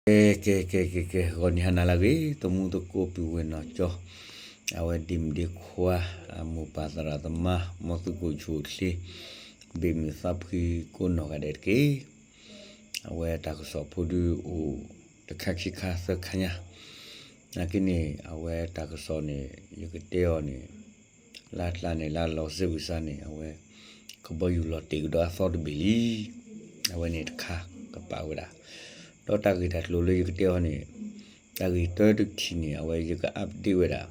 ကဲ ကဲ ကဲ ကဲ ကဲ ဂီၤနံၤဟါနၤလၢအဂ့ၤ သမူသကိးပုၢ်ဝဲၢ်နီၢ်ကၠီ, အဝဲဒ့မုၣ်ဒ့ခွါ အမိၢ်ပၢ်သရၣ်သမါ မ်သုကအိၣ်ဆူၣ်အိၣ်ချ့ ဘ့ၣ်မုၢ်သးဖှံကိးနီၢ်ဂၤဒဲးတက့ၢ်. အဝဲတၢ်ကစီၣ်ဖိဒုအိၣ် တခါခံခါသၢခါညါ, နာ်က့န့ၣ် အဝဲတၢ်ကစီၣ်န့ၣ် ယကတဲအီၤန့ၣ် လၢကျါန့ၣ် လၢလီၤစ့ဝံၤစါန့ၣ် အဝဲ ကဘီယူၤလီၤတ့ၢ်ကဒီးအသီတဘ့ၣ်လံ. အဝဲန့ၣ်တခါကပာ်ဝဲဒၣ်, ဒီးတၢ်ဂ့ၢ်တၢ်ကျိၤလၢယကတဲအီၤန့ၣ် တၢ်ဂ့ၢ်တၢတထံၣ်န့ၣ် အဝဲယက update ဝဲဒၣ်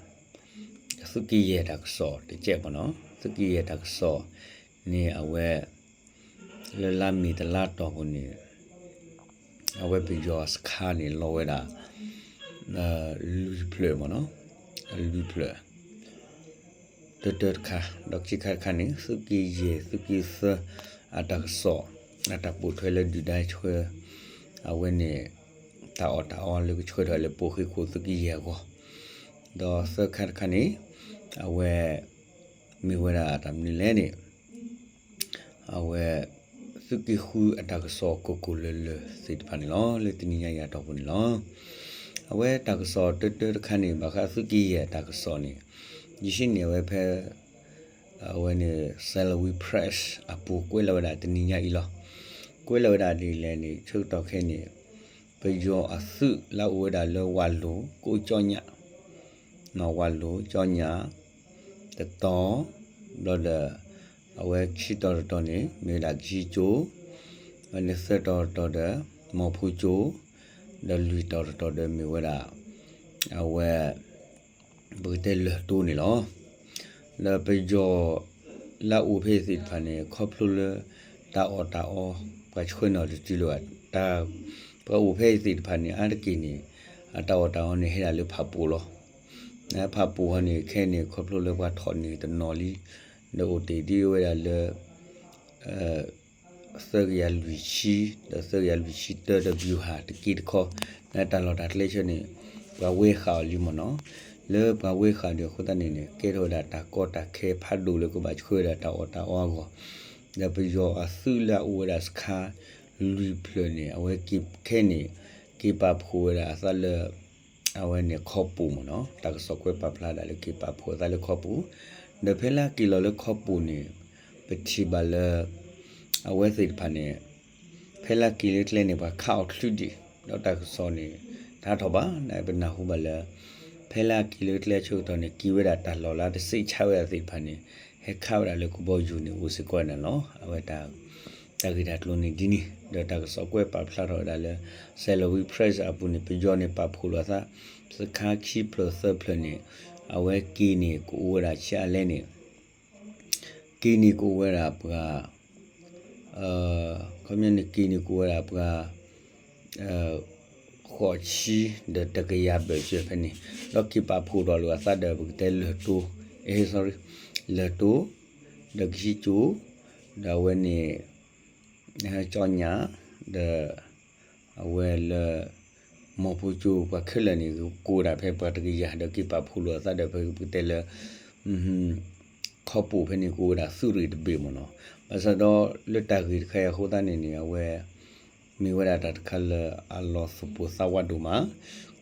သုးက့ယဲၢ်တၢ်ကစီၣ်တကဲးမ့ၢ်နီၤ. သုးက့ယဲၢ်တၢ်ကစီၣ်န့ၣ် အဝဲ လၢလါမ့ၤတလါတီၢ်ပူၤန့ၣ် အဝဲပယီၤစခါန့ၣ် လီၤဝဲဒၣ် လွံၢ်ဖျၢၣ်မ့ၢ်နီၤ, လွံၢ်ဖျၢၣ် တၢတၢတခါ, ဒီးခံခါတခါန့ၣ် သုးက့ယဲၢ် သုးက့သၢ အတၢ်ကစီၣ် အတၢ်ပိာ်ထွဲလၢဒုၣ်ဒါဆှၢ အဝဲန့ၣ် တၢ်အီၣ်တၢ်အီလၢကဆှၢထီၣ်လၢပိာ်ဃ့ခိၣ်သုးက့ယဲၢ်အဂီၢ်, ဒီးသၢခါတခါန့ၣ် အဝဲ မ့ၢ်ဝဲဒၣ်တၢ်မနုၤလဲၣ်န့ၣ် အဝဲ သုးက့ဃုအတၢ်ကစီၣ်ကိၢ်ကိၢ်လၢၤလၢၤသ့ၣ်တဖၣ်န့ၣ်လီၤ. လၢတနံၤညါအံၤအတီၢ်ပူၤန့ၣ်လီၤ. အဝဲတၢ်ကစီၣ်တၢတၢတခါန့ၣ် ဘၣ်ဃးသုးက့ယဲၢ်အတၢ်ကစီၣ်န့ၣ် ယဟံးန့ၢ်အဝဲဖဲ အဝဲန့ၣ် Salween Press အပူၤကွဲးလီၤဝဲဒၣ်တနံၤညါအံၤလီၤ. ကွဲးလီၤဝဲဒၣ်ဒ်လဲၣ်န့ၣ် ဆၢကတီၢ်ခဲအံၤန့ၣ် ပယီၤအသုးလၢအအိၣ်ဝဲဒၣ်လၢဝၤလိၤ ကိးကၠီညၣ် ဝၤလိၤ ကၠီညၣ် တတီၤ, ဘျီဒီး အဝဲခံတီၤတတီၤန့ၣ် မ့ၢ်ဝဲဒၣ်ကဟံးကၠိ, ဝဲန့ၣ်သၢတီၤတတီၤဒီး မီၢ်ဖိကၠိ, ဒီးလွံၢ်တီၤတတီၤဒီးမ့ၢ်ဝဲဒၣ် အဝဲ ပကတဲလၢၢ်တိန့ၣ်လီၤ. ဒီးပယီၤလၢအအိၣ်ဖဲအံၤသ့ၣ်တဖၣ်န့ၣ် ခီဖျိလၢ တၢ်အီၣ်တၢ်အီ ပှၤဆှၢနီၣ်တတုၤလၢၤဘၣ်, တၢ် ပှၤအိၣ်ဖဲအံၤသ့ၣ်တဖၣ်န့ၣ် အါတက့ၢ်န့ၣ် အတၢ်အီၣ်တၢ်အီန့ၣ် ဟဲဒၣ်လၢဖၣ်ပူၤလီၤ. ဖၣ်ပူၤဟီန့ၣ် ခဲအံၤန့ၣ် ခီဖျိလၢပှၤထီၣ်န့ၢ်တနီၤလံ, ဒီးအိၣ်တ့ၢ်ဒ်ဝဲဒၣ်လၢ သၢကယၤလွံၢ်ဆံ ဒီးသၢကယၤလွံၢ်ဆံတၢ ဒီး ဗျူဟာ တက့တခီ, လၢတၢ်လီၢ်တၢ်ကျဲဆၢန့ၣ် ပှၤဝဲဃာ်အီၤလံမ့ၢ်နီၤ. လၢပှၤဝဲဃာ်ဒီးအဃိသတးန့ၣ်န့ၣ် ကဲထီၣ်ဝဲဒၣ်တၢ်ကီတၢ်ခဲဖးဒိၣ်လၢကဘၣ်ဆှၢဝဲဒၣ်တၢ်အီၣ်တၢ်အီအဂီၢ်, ဒီးပယီၤအသုးလၢအအိၣ်ဝဲဒၣ်စခါ လွံၢ်ဖျၢၣ်န့ၣ် အဝဲက့ၤခဲန့ၣ် က့ၤပာ်ဖှိၣ်ဝဲဒၣ်အသးလၢ အဝဲန့ၣ်ခီပူၤမ့ၢ်နီၤ, တၢ်ကစီၣ်ကွဲးပာ်ဖျါဒၣ်လၢက့ၤပာ်ဖှိၣ်အသးလၢခီပူၤ, ဒီးဖဲလၢအက့ၤလီၤလၢခီပူၤန့ၣ် ပထံၣ်ဘၣ်လၢ အဝဲသ့ၣ်တဖၣ်န့ၣ် ဖဲလၢအက့ၤလၢကျဲန့ၣ် ပှၤခးအီၤချုးဒံး, ဒီးတၢ်ကစီၣ်န့ၣ် တဟးထီၣ်ဘၣ်, နပနၢ်ဟူဘၣ်လၢ ဖဲလၢအက့ၤလၢကျဲအဆၢကတီၢ်န့ၣ် က့ၤဝဲဒၣ်တၢ်လီၢ်လၢတစံးဆါဝဲဒၣ်သ့ၣ်တဖၣ်န့ၣ် ဟဲခးဝဲဒၣ်လၢကဘီယူၤန့ၣ်အိၣ်စ့ၢ်ကီးန့ၣ်လီၤ. အဝဲတၢ် တၢ်ဂ့ၢ်တၢ်ကျိၤန့ၣ်ဒ်န့ၣ်, ဒီးတၢ်ကစီၣ်ကွဲးပာ်ဖျါထီၣ်ဝဲဒၣ်လၢ Salween Press အပူၤန့ၣ် ပယီၤန့ၣ်ပာ်ဖှိၣ်လိာ်အသး စခါခံဖျၢၣ်သၢဖျၢၣ်န့ၣ် အဝဲက့ၤန့ၣ်ကအိၣ်ဝဲဒၣ်ဆံးအါလဲၣ်န့ၣ် က့ၤန့ၣ်ကအိၣ်ဝဲဒၣ်ပှၤ ခီပညီန့ၣ်က့ၤန့ၣ်ကအိၣ်ဝဲဒၣ်ပှၤ ဃိးဆံ ဒီးတကယၤဘၢၣ်စၢၤဖဲန့ၣ်, ဒီးက့ၤပာ်ဖှိၣ်ဒီးလိာ်အသးဒီးပကတဲလၢၢ်တိ sorry လၢၢ်တိ ဒီးကဟံးကၠိ ဒီးအဝဲန့ၣ် ကၠီညၣ် ဒီး အဝဲလၢ မီၢ်ဖိကၠိ ပှၤခဲလၢာ်န့ၣ် ကအိၣ်ဝဲဒၣ်ဖဲပှၤတကယၤ ဒီးက့ၤပာ်ဖှိၣ်လိာ်အသးဒီးပကတဲလၢ ခီပူၤဖဲန့ၣ်ကအိၣ်ဝဲဒၣ်သုးရ့ၣ်တဘ့ၣ်မ့ၢ်နီၤ. ဘၣ်ဆၣ်ဒီးလၢတၢ်ဂ့ၢ်တခါအံၤအဃိသတးန့ၣ်န့ၣ် အဝဲ မ့ၢ်ဝဲဒၣ်တၢ်တခါလၢအလီၤသူၣ်ပိၢ်သးဝးဒိၣ်မး,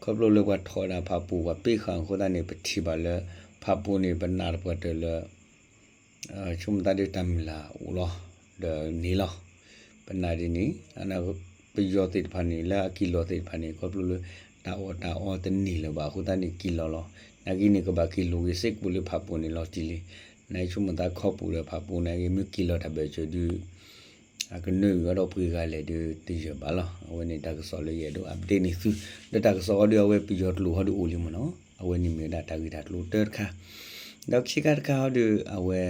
ခီဖျိလၢပှၤထီၣ်ဝဲဒၣ်ဖၣ်ပူၤ ပှၤပ့ၢ်ဃာ်အဃိသတးန့ၣ် ပထံၣ်ဘၣ်လၢ ဖၣ်ပူၤန့ၣ် ပနာ်တပှၢ်တၢၢ်လၢ ဆိကမိၣ်သးဒ်တၢ်မုၢ်လၢ်အိၣ်လီၤ ဒီးန့ၣ်လီၤ. ပနာ်ဒ်န့ၣ် ပယီၤသ့ၣ်တဖၣ်န့ၣ် လၢအက့ၤလီၤသ့ၣ်တဖၣ်န့ၣ် ခီဖျိလၢ တၢ်အီၣ်တၢ်အီတန့ၢ်လၢၤဘၣ်အဃိသတးန့ၣ် က့ၤလီၤလီၤ. နာ်က့န့ၣ် ကဘၣ်က့ၤလိာ်က့ၤစ့ၢ်ကီးလၢဖၣ်ပူၤန့ၣ်လီၤတံၢ်လံ. နာ်က့ဆိကမိၣ်သးခီပူၤဒီးဖၣ်ပူၤ နာ်က့မ့ၢ်က့ၤလီၤတၢ်ဘၢၣ်စၢၤဒုး အကနၢအုၣ်အီၤဒီးပှ့ၤဂၤလဲၣ်ဒုးတယၢၢ်ဘၣ်လီၤ. အဝဲန့ၣ်တၢ်ကစီၣ်လၢယအဲၣ်ဒိး update န့ၢ်သု, ဒီးတၢ်ကစီၣ်အီၤဒုး အဝဲပယီၤကျိာ်ဟီဒုးအိၣ်လံမ့ၢ်နီၤ. အဝဲန့ၣ်မ့ၢ်ဝဲဒၣ်တၢ်ဂ့ၢ်တၢ်ကျိၤတၢတခါ, ဒီးခံခါတခါဟီဒုး အဝဲ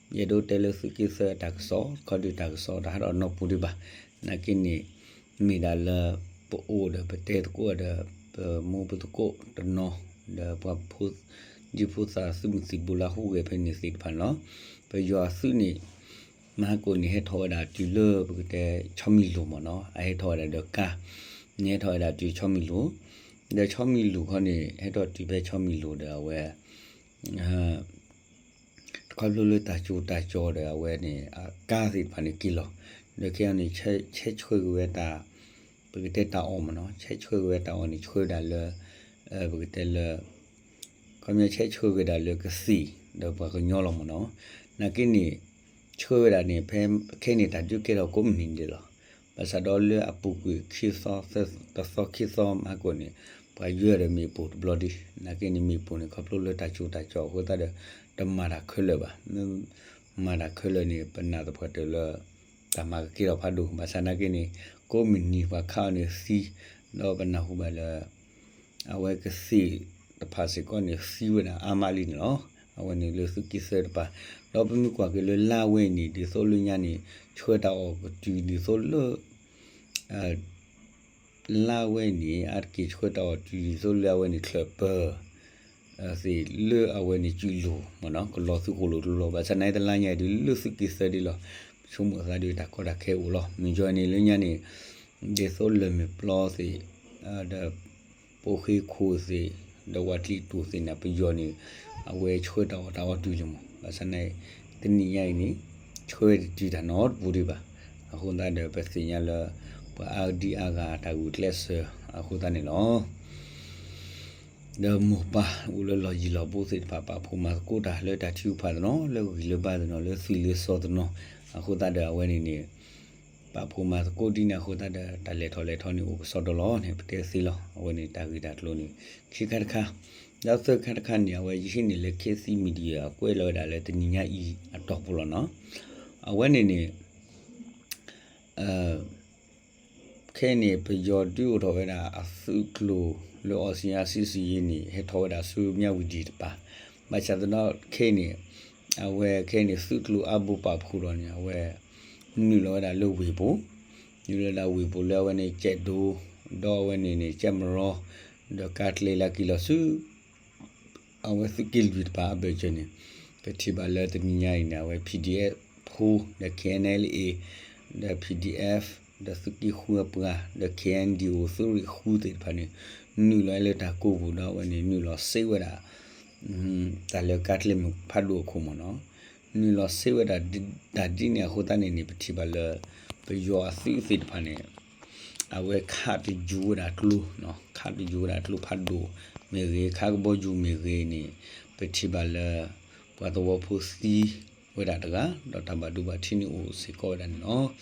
ယအဲၣ်ဒိးတဲလၢသုးက့သၢတၢ်ကစီၣ် ခီဒုးတၢ်ကစီၣ်တဟးထီၣ်နီၢ်ပူၤဒံးဘၣ်. နာ်က့န့ၣ် မ့ၢ်ဒၣ်လၢ ပအိၣ်ဒီးပတဲသကိးဒီး ပမူပသကိးတနီၤ ဒီးပှၤဖိ ဒ်ဖိသၣ်သုးမုၢ်သံၣ်ဘိလၢဟူးဂဲၤဖဲန့ၣ်သ့ၣ်တဖၣ်န့ၣ်လီၤ. ပယီၤအသုးန့ၣ် မဟါကိၣ်န့ၣ် ဟဲထီၣ်ဝဲဒၣ်တုၤလၢပကတဲဆီမံၤလိၤမ့ၢ်နီၤ, အဟဲထီၣ်ဝဲဒၣ်ဒီးကါ, န့ၣ်ဟဲထီၣ်ဝဲဒၣ်တုၤဆီမံၤလိၤ, ဒီးဆီမံၤလိၤခီန့ၣ် ဟဲထီၣ်တုၤဖဲဆီမံၤလိၤဒီးအဝဲ တခီဖျိလၢတၢ်ကၠိတၢ်ကၠီဒီးအဝဲန့ၣ် အကါသ့ၣ်တဖၣ်န့ၣ်က့ၤလီၤ, ဒီးခဲအံၤန့ၣ် ဆဲးဆှၢက့ၤဝဲတၢ် ပကတဲတၢ်အီၣ်မ့ၢ်နီၤ, ဆဲးဆှၢက့ၤဝဲတၢ်အီၣ်န့ၣ် ဆှၢဒၣ်လၢ ပကတဲလၢ ခီပညီဆဲးဆှၢက့ၤဒၣ်လၢကသံၣ်ဒီးပှၤကညီလီၤမ့ၢ်နီၤ. နာ်က့န့ၣ် ဆှၢဝဲဒၣ်န့ၣ် ဖဲခဲအံၤန့ၣ် တၢ်ဒုးကဲထီၣ်ကိးမုၢ်နံၤဒဲးလီၤ. ဘၣ်ဆၣ်ဒီးလၢအပူၤကွံာ်ခံသီ တသီခံသီမးကီးန့ၣ် ပှၤယၢၢ်ဒီးမ့ၣ်ပိၢ်တဘျီဒံး, နာ်က့န့ၣ် မ့ၣ်ပိၢ်န့ၣ် ခီဖျိလၢတၢ်ကၠိတၢ်ကၠီအဃိသတးဒီး တမၤတၢ်ခဲလၢာ်ဘၣ်. မ့ၢ်မၤတၢ်ခဲလၢာ်န့ၣ် ပနာ်သပှၢ်တၢၢ်လၢ တၢ်မၤကကဲထီၣ်ဖးဒိၣ်, ဘၣ်ဆၣ်နာ်က့န့ၣ် ကိးမုၢ်နံၤပှၤခးအီၤန့ၣ်သံ, ဒီးပနၢ်ဟူဘၣ်လၢ အဝဲကသံၣ်တဖၣ်စ့ၢ်ကီးန့ၣ် သံဝဲဒၣ်အါမးလံန့ၣ်လီၤ. အဝဲန့ၣ်လၢသုးက့သၢတပၤ, ဒီးပမ့ၢ်ကွၢ်က့ၤလၢလါဝဲအံၤန့ၣ် ဒ်သိးလၢညါန့ၣ် ဆှၢတၢ်အီၣ်ကတုၤဒ်သိးလၢ လါဝဲန့ၣ် အါတက့ၢ်ဆှၢတၢ်အီၣ်တုၤဒ်သိးလၢအဝဲန့ၣ် ချၢၣ်ပၢၤ သ့ၣ်လၢအဝဲန့ၣ်စုလိၤမ့ၢ်နီၤ, ကလီၤသုးဃိၣ်လိာ်ကျိလီၤ. ဘၣ်ဆၣ်နာ်က့တလါညါအံၤဒုးလၢသုးက့သၢဒ်လီၤ. ပဆိကမိၣ်အသးဒုးတၢ်ကီတၢ်ခဲအိၣ်လီၤ. မုၢ်ယီၤန့ၣ်လၢညါန့ၣ် ဒ်သိးလၢၢ်မ့ၢ်ပျီသ့ၣ် ဒီး ပိာ်ဃ့ခိၣ်သ့ၣ် ဒီးဝးကျံတိၢ်သ့ၣ်န့ၣ် ပယီၤန့ၣ် အဝဲဆှၢတၢ်အီၣ်တၢ်အီတုၤလံမး. ဘၣ်ဆၣ်နာ်က့ တနံၤညါအံၤန့ၣ် ဆှၢဝဲတတုၤတၢ်နီတပူၤဒံးဘၣ်. အဃိသတးဒီး ပသ့ၣ်ညါလၢ ပှၤအါဒံအါဂၤတၢ်ဂုာ်ကျဲးစၢးအဃိသတးန့ၣ်လီၤ. ဒီးမိၢ်ပၢ်အိၣ်လၢလီၢ်ယံၤလီၢ်ဘူးသ့ၣ်တဖၣ် ပာ်ဖှိၣ်မၤသကိးတၢ်လၢတၢ်ထုကဖၣ်တနီၤ, လၢဂံၢ်လၢဘါတနီၤ, လၢသွံၣ်လၢစီတနီၤ, အဃိသတးဒီးအဝဲန့ၣ်န့ၣ် ပာ်ဖှိၣ်မၤသကိးဒ်န့ၣ်အဃိသတးဒီး တၢ်လဲၤထီၣ်လဲၤထီန့ၣ်အိၣ်ကစီဒီလီၤန့ၣ် ပတဲသ့လီၤ. အဝဲန့ၣ်တၢ်ဂ့ၢ်တၢ်ကျိၤန့ၣ် ခံခါတခါ, ဒီးသၢခါတခါန့ၣ် အဝဲယဟံးန့ၢ်လၢ ခေတ်သစ် Media ကွဲးလီၤဝဲဒၣ်လၢတနံၤညါအံၤအတီၢ်ပူၤလီၤနီၤ. အဝဲန့ၣ်န့ၣ် ခဲအံၤန့ၣ် ပယီၤဒုးအိၣ်ထီၣ်ဝဲဒၣ်အသုးကျိၤလၢ အီစံယါစံစံယ့န့ၣ် ဟဲထီၣ်ဝဲဒၣ်ဆူမၠၣ်ဝတံၣ်တပၤ, ဘၣ်ဆၣ်သနာ်က့န့ၣ် အဝဲခဲအံၤန့ၣ် သုးကျိၤအါဘိပာ်ဖှိၣ်ဒီးန့ၣ် အဝဲ နုာ်လီၤဝဲဒၣ်လၢဝ့ၢ်ပူၤ, နုာ်လီၤဝဲဒၣ်ဝ့ၢ်ပူၤလၢအဝဲန့ၣ် ကဲးဒိ, ဒီးအဝဲန့ၣ်န့ၣ် ကဲးမရီ, ဒီးကါကျဲလၢက့ၤလီၤဆူ အဝဲသုးက့လွံၢ်တပၤအဘၢၣ်စၢၤန့ၣ်, ပထံၣ်ဘၣ်လၢတနံၤညါအံၤန့ၣ် အဝဲ PDF ဖိ, ဒီး KNLA, ဒီး PDF, ဒီးသုးက့ဃုအပှၤ, ဒီး KNDO သုးရ့ၣ်ဃုသ့ၣ်တဖၣ်န့ၣ် နုာ်လီၤလၢတၢ်ကိးပူၤဒီးအဝဲန့ၣ် နုာ်လီၤစ့ဝဲဒၣ် တၢ်လၢကါကျဲမုၢ်ဖးဒိၣ်အခိၣ်မ့ၢ်နီၤ, နုာ်လီၤစ့ဝဲဒၣ်တၢ်ဒ်န့ၣ်အဃိသတးန့ၣ်န့ၣ် ပထံၣ်ဘၣ်လၢ ပယီၤအသုးသ့ၣ်တဖၣ်န့ၣ် အဝဲခးတယူၤဝဲဒၣ်ကျိ, ခးတယူၤဝဲဒၣ်ကျိဖးဒိၣ်မ့ၢ်ဂ့ၤ, ခးကဘီယူၤမ့ၢ်ဂ့ၤန့ၣ် ပထံၣ်ဘၣ်လၢ ပှၤသဝီဖိသံဝဲဒၣ်တဂၤ ဒီးတၢ်ဘၣ်ဒိဘၣ်ထံးန့ၣ်အိၣ်စ့ၢ်ကီးဝဲဒၣ်န့ၣ်လီၤ.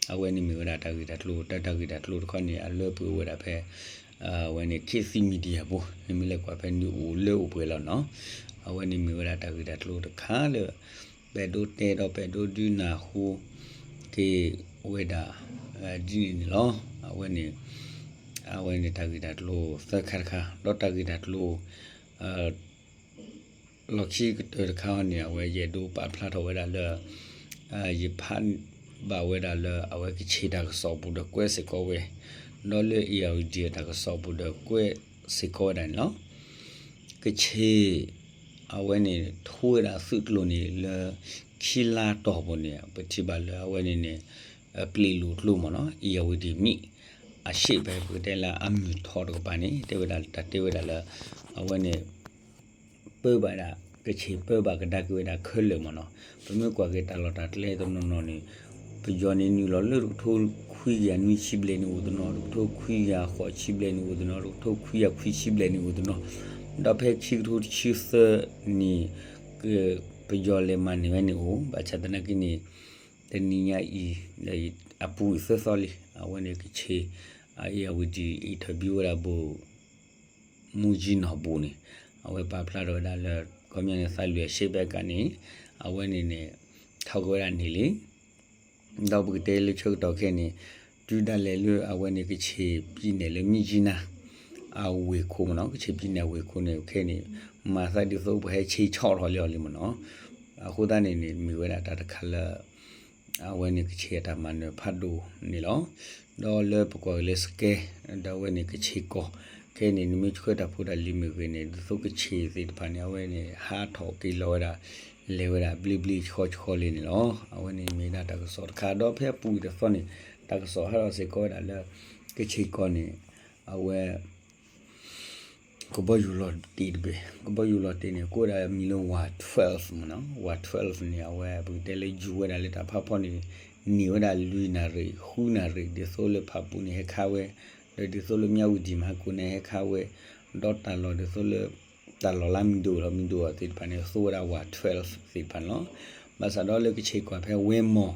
အဝဲန့ၣ်မ့ၢ်ဝဲဒၣ်တၢ်ဂ့ၢ်တၢ်ကျိၤ, တၢ်ဂ့ၢ်တၢ်ကျိၤတခီန့ၣ် အလၢပှဲၤဝဲဒၣ်ဖဲ အဝဲန့ၣ် ခေတ်သစ် Media ပူၤ, နမ့ၢ်လဲၤကွၢ်ဖဲနုာ်အိၣ်လၢအိၣ်ပှဲၤလီၤနီၤ. အဝဲန့ၣ်မ့ၢ်ဝဲဒၣ်တၢ်ဂ့ၢ်တၢ်ကျိၤတခါလၢ ပအဲၣ်ဒိးတဲဒီးပအဲၣ်ဒိးဒုးနၢ်ဟူက့ၤဝဲဒၣ် ဒ်န့ၣ်န့ၣ်လီၤ. အဝဲန့ၣ် အဝဲန့ၣ်တၢ်ဂ့ၢ်တၢ်ကျိၤသၢခါတခါ, ဒီးတၢ်ဂ့ၢ်တၢ်ကျိၤ လီၢ်ခံကတၢၢ်တခါန့ၣ် အဝဲယအဲၣ်ဒိးပာ်ဖျါထီၣ်ဝဲဒၣ်လၢ ယဖးဘၣ်ဝဲဒၣ်လၢအဝဲကခ့ၣ်တၢ်ကစီၣ်ပူၤဒီးကွဲးစ့ၢ်ကီးဝဲ, ဒီးလၢ အ့ၣ်ယၣ်ဝတံၣ် တၢ်ကစီၣ်ပူၤဒီးကွဲးစ့ၢ်ကီးဝဲဒၣ်န့ၣ်လီၤ. ကခ့ၣ် အဝဲန့ၣ် ထိဝဲဒၣ်သုးကျိၤန့ၣ်လၢ ခံလါတီၢ်ပူၤန့ၣ် ပထံၣ်ဘၣ်လၢအဝဲန့ၣ်န့ၣ် ပျ့ၤလိာ်ကျိမ့ၢ်နီၤ, အ့ၣ်ယၣ်ဝတံၣ်မံၣ် အရှေ့ဖဲ ပကတဲလၢအမုၢ်ထီၣ်တကပၤန့ၣ် တဲဝဲဒၣ်တၢ်တဲဝဲဒၣ်လၢ အဝဲန့ၣ် ပၢဘၣ်ဒၣ် ကခ့ၣ်ပၢဘၣ်ကဒါက့ၤဝဲဒၣ်ခဲလၢာ်မ့ၢ်နီၤ. ပမ့ၢ်ကွၢ်က့ၤတၢ်လီၢ်တၢ်ကျဲတနီၤနီၤန့ၣ် ပယီၤန့ၣ်နုာ်လီၤလၢတကထိခွံကယၤနွံဆံဘျဲၣ်န့ၣ်အိၣ်တနီၤ, တကထိခွံကယၤဃိးဆံဘျဲၣ်န့ၣ်အိၣ်တနီၤ, တကထိခွံကယၤခွံဆံဘျဲၣ်န့ၣ်အိၣ်တနီၤ, ဒီးဖဲခံကထိတဆံသၢန့ၣ် က ပယီၤလဲၤမၤန့ၢ်ဝဲန့ၣ်အိၣ်, ဘၣ်ဆၣ်သနာ်က့န့ၣ် တနံၤညါအံၤ အပူၤအံၤသၢသီလံ အဝဲန့ၣ်ကခ့ၣ် အ့ၣ်ယၣ်ဝတံၣ် interview ဝဲဒၣ်ဘိၣ် မူကၠံနီၢ်ဘူၣ်န့ၣ် အဝဲပာ်ဖျါထီၣ်ဝဲဒၣ်လၢ ခီပညီန့ၣ် သးလွံၢ်အရှေ့ဖဲကန့ၣ် အဝဲန့ၣ်န့ၣ် ထီၣ်က့ၤဝဲဒၣ်န့ၣ်လံ. ဒီးပကတဲလၢဆၢကတီၢ်ခဲအံၤန့ၣ် တုၤဒၣ်လဲာ်လၢအဝဲန့ၣ် ကခ့ၣ်ပံၤနဲၣ်လၢ မြစ်ကြီးနား အဝ့ၢ်ခိၣ်မ့ၢ်နီၤ, ကခ့ၣ်ပံၤနဲၣ်အဝ့ၢ်ခိၣ်န့ၣ် ခဲအံၤန့ၣ် မၤသးဒ်သိးပှၤဟဲဆ့ဆီၣ်ထီၣ်လၢအီၤလံမ့ၢ်နီၤ. အဃိသတးန့ၣ်န့ၣ် မ့ၢ်ဝဲဒၣ်တၢ်တခါလၢ အဝဲန့ၣ်ကခ့ၣ်အတၢ်မၤနၢၤဖးဒိၣ်န့ၣ်လီၤ. ဒီးလၢပကွၢ်က့ၤလၢစကဲ ဒီးအဝဲန့ၣ်ကခ့ၣ်ကီၢ် ခဲအံၤန့ၣ် နမ့ၢ်ဆှၢတၢ်ဖိတၢ်လံၤမ့ၢ်ဂ့ၤန့ၣ် ဒ်သိးကခ့ၣ်သ့ၣ်တဖၣ်န့ၣ် အဝဲန့ၣ် ဟးထီၣ်က့ၤလီၤဝဲဒၣ် လဲၤဝဲဒၣ်ဘျ့ဘျ့ဆှီဆှီလံန့ၣ်လီၤ. အဝဲန့ၣ်မ့ၢ်ဒၣ်တၢ်ကစီၣ်တခါ ဒီးဖဲအပူၤကွံာ်တသီန့ၣ် တၢ်ကစီၣ်ဟးထီၣ်စ့ၢ်ကီးဝဲဒၣ်လၢ ကခ့ၣ်ကီၢ်န့ၣ် အဝဲ ကဘီယူၤလီၤတ့ၢ်တဘ့ၣ်, ကဘီယူၤလီၤတ့ၢ်န့ၣ် ကိးဝဲဒၣ်မံၤလၢ ဝး twelve မ့ၢ်နီၤ, ဝး twelve န့ၣ် အဝဲပကတဲလၢယူၤဝဲဒၣ်လၢတၢ်ဖးဖီန့ၣ် န့ၢ်ဝဲဒၣ်လွံၢ်နၣ်ရံၣ် ဃုနၣ်ရံၣ် ဒ်သိးလၢဖးပူၤန့ၣ်ဟဲခးဝဲ, ဒီးဒ်သိးလၢမၠၣ်ဝတံၣ်မဟါကိၣ်န့ၣ်ဟဲခးဝဲ, ဒီးတၢ်လီၢ်ဒ်သိးလၢ တၢ်လီၢ်လၢမံၤဒိၣ်ဒီး မံၤဒိၣ်အီၤသ့ၣ်တဖၣ်န့ၣ် သိဝဲဒၣ် ဝး twelve သ့ၣ်တဖၣ်န့ၣ်လီၤ. ဘၣ်ဆၣ်ဒီးလၢကဆ့ၣ်ကွၢ်ဖဲဝဲမီၢ်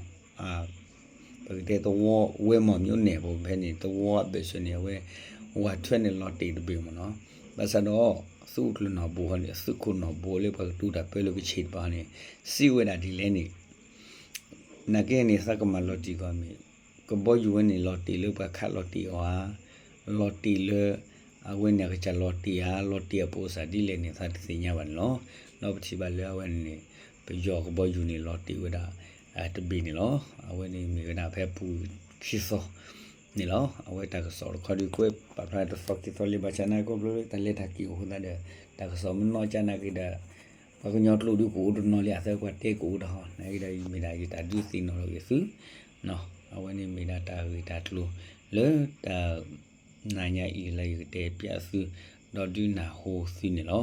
ပကတဲသဝီ ဝဲမီၢ် မြို့နယ် ပူၤဖဲန့ၣ် သဝီအဘၢၣ်စၢၤန့ၣ် အဝဲ ဝး twelve န့ၣ် လီၤတ့ၢ်တဘ့ၣ်မ့ၢ်နီၤ. ဘၣ်ဆၣ်ဒီး သုးခိၣ်ကျၢၢ်နီၢ်ဘိဟီန့ၣ် သုးခိၣ်နီၢ်ဘိလၢပှၤကတူၢ်တၢ်ပၢလၢကဆ့ၣ်တဖၣ်န့ၣ် စံးဝဲဒၣ်ဒ်လဲၣ်န့ၣ် နာ်က့န့ၣ် သးကမၤလီၤတံၢ်ကွံာ်မ့ၢ် ကဘီယူၤဝဲန့ၣ် လီၤတ့ၢ်လၢပှၤခးလီၤတ့ၢ်အီၤဧါ, လီၤတ့ၢ်လၢ အဝဲန့ၣ်အကစၢ်လီၤတ့ၢ်ဧါ, လီၤတ့ၢ်အပူၤစးဒ်လဲၣ်န့ၣ် သးတသ့ၣ်ညါဘၣ်န့ၣ်လီၤ. ဒီးပထံၣ်ဘၣ်လၢအဝဲန့ၣ် ပယီၤကဘီယူၤန့ၣ် လီၤတ့ၢ်ဝဲဒၣ် တဘ့ၣ်န့ၣ်လီၤ. အဝဲန့ၣ်မ့ၢ်ဝဲဒၣ်ဖဲပူၤခံသီ န့ၣ်လီၤ. အဝဲတၢ်ကစီၣ်တခီဒုး ကွဲးပာ်ဖျါတသီခံသီလံ ဘၣ်ဆၣ်နာ်က့ ခီဖျိလၢတၢ်လဲၤတၢ်က့ၤအိၣ်အဃိသတးဒီး တၢ်ကစီၣ်မ့ၢ်နီၢ်ကၢ်နာ်က့ဒီး ပှၤကညီကျိာ်ဒုးကအိၣ်တနီၤလံ အသးကွၢ်တဲကအိၣ်တဟီ နာ်က့ဒီး မ့ၢ်ဒၣ်ယတၢ်ဒုးသ့ၣ်နီၣ်ထီၣ်က့ၤသု, အဝဲန့ၣ်မ့ၢ်ဒၣ်တၢ်ဂ့ၢ်တၢ်ကျိၤလၢတၢ် နၤညါအံၤလၢယကတဲပျးသု ဒီးဒုးနၢ်ဟူသုန့ၣ်လီၤ.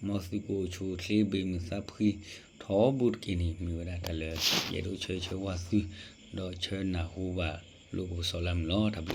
မ်သုကအိၣ်ဆူၣ်အိၣ်ချ့ ဘၣ်မုာ်သးဖှံထီဘိတက့ၢ်န့ၣ် မ့ၢ်ဝဲဒၣ်တၢ်လၢယအဲၣ်ဒိးဆၢဂ့ၤဆၢဝါသု ဒီးဆၢနၢ်ဟူဘၣ်လိာ်ပကစီၣ်လၢမုၢ်လီၤ. တၢ်ဘျုး